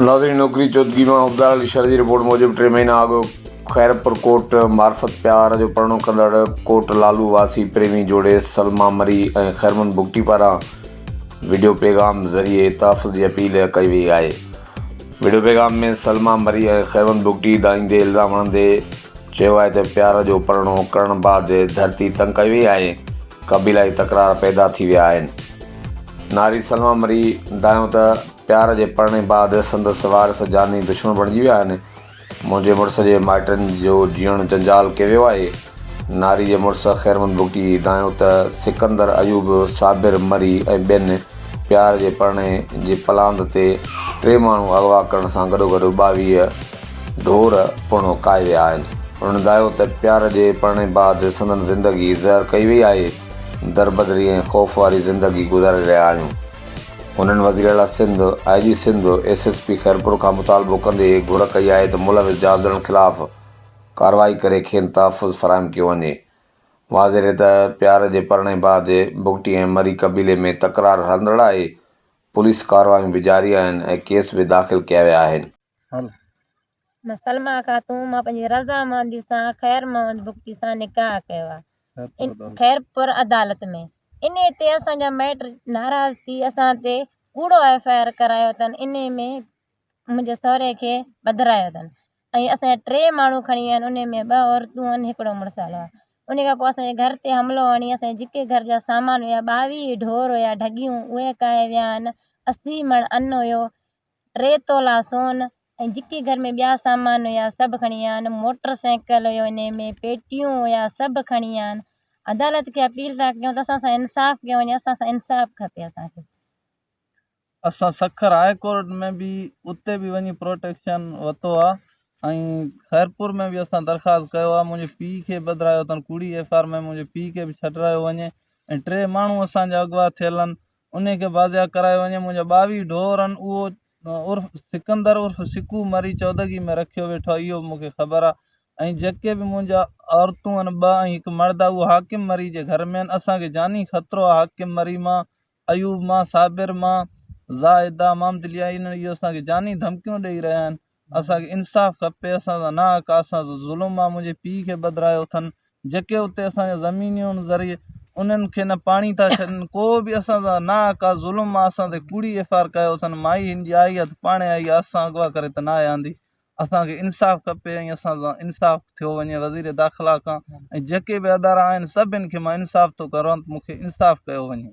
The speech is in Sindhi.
ناظرين نوڪري چوتگي مان عبدال علي شر جي رپورٽ موجب ٽي مهينا اڳ خيرپور ڪوٽ معرفت پيار جو پرڻو ڪندڙ ڪوٽ لالو واسي پريمي جوڙي سلميٰ مري ۽ خيرمند بگٽي پاران وڊيو پيغام ذريعي تحفظ جي اپيل ڪئي وئي آهي وڊيو پيغام ۾ سلميٰ مري ۽ خيرمند بگٽي دانهيندي الزام هڻندي چيو آهي ته پيار جو پرڻو ڪرڻ بعد ڌرتي تنگ ڪئي وئي آهي قبيلائي تڪرار پيدا ٿي ويا آهن ناري سلميٰ مري دانهيو ته پيار جي پرڻي بعد سندس وارث جاني دشمن بڻجي ويا آهن. منهنجي مڙس جي مائٽن جو جيئڻ جنجال ڪيو ويو آهي. ناري جي مڙس خيرمند بگٽي دانهيو ته سڪندر ايوب، صابر مري ۽ ٻين پيار جي پرڻي جي پلاند تي ٽي ماڻهو اغوا ڪرڻ سان گڏوگڏ 22 ڍور پڻ ڪاهي ويا آهن. هنن دانهيو ته پيار جي پرڻي بعد سندن زندگي زهر ڪئي وئي آهي، دربدري ۽ خوف واري زندگي گذاري رهيا آهيون. هنن وزيراعليٰ Sindh, I G Sindh, S S P Khairpur کان مطالبو ڪندي گهر ڪئي آهي ته ملوث جوابدارن خلاف ڪارروائي ڪري کين تحفظ فراهم ڪيو وڃي. واضح رهي ته پيار جي پرڻي بعد بگٽي ۽ مري قبيلي ۾ تڪرار هلندڙ آهي، پوليس ڪارروايون به جاري آهن ۽ ڪيس به داخل ڪيا ويا آهن. مان سلميٰ خاتون مان پنهنجي رضامندي سان خير محمد بگٽي سان نڪاح ڪيو آهي خيرپور عدالت ۾ انهي تي اسان جا مائٽ ناراض ٿي اسان تي ڪوڙو ايف I R ڪرايو اٿن انهي ۾ منهنجي سهري کي ٻڌرايو اٿن ۽ اسان جا ٽي ماڻهو کڻي ويا آهن انهي ۾ ٻه عورتون آهن هڪڙو مڙس آلو آهي انهي کان پوء اسان جي گهر تي حملو هڻي اسان جي جيڪي گهر جا سامان هيا 22 ڍور هيا ڍڳيون اهي ڪاهي ويا آهن 80 مڻ ان هيو ٽي تولا سون ۽ جيڪي گهر ۾ ٻيا سامان هيا سڀ کڻي ويا آهن موٽر سائيڪل هيو انهي ۾ پيٽيون هيا سڀ کڻي ويا آهن عدالت کي اپيل ٿا ڪيون ته اسان سان انصاف ڪيو وڃي اسان سان انصاف کپي اسان کي. اسان سکر هاء ڪورٽ ۾ به اتي به وڃي پروٽيڪشن ورتو آ ۽ خيرپور ۾ به اسان درخواست ڪيو آ منهنجي پيء کي ٻڌرايو اٿن ڪوڙي ايف I R ۾ منهنجي پيء کي به ڇڏرايو وڃي ۽ ٽي ماڻهو اسان جا اغوا ٿيل آهن انهي کي بازياب ڪرايو وڃي منهنجا 22 ڍور آهن اهو عرف سڪندر عرف سڪو مري چودڳي ۾ رکيو ويٺو آهي اهو به مونکي خبر آهي ۽ جيڪي به منهنجا عورتون آهن ٻه ۽ هڪ مرد آهي اهو حاڪم مري جي گهر ۾ آهن اسان کي جاني خطرو آهي حاڪم مري مان ايوب مان صابر مان زاهده محمد علي انهن اهو اسان کي جاني ڌمڪيون ڏئي رهيا آهن اسان کي انصاف کپي اسان سان ناحق آ اسان سان ظلم آ منهنجي پيء کي ٻڌرايو اٿن جيڪي اتي اسان جا زمينيون آهن زرعي انهن کي نه پاڻي ٿا ڇڏن ڪو به اسان سان ناحق آ ظلم آ اسان تي ڪوڙي ايف I R ڪيو اٿن مائي هن جي آئي آ ته پاڻي آئي آ اسان اغوا ڪري ته ناهي آندي اسان کي انصاف کپي ۽ اسان سان انصاف ٿيو وڃي وزير داخلا کان ۽ جيڪي به ادارا آهن سڀن کي مان انصاف ٿو ڪران ته مون کي انصاف ڪيو وڃي.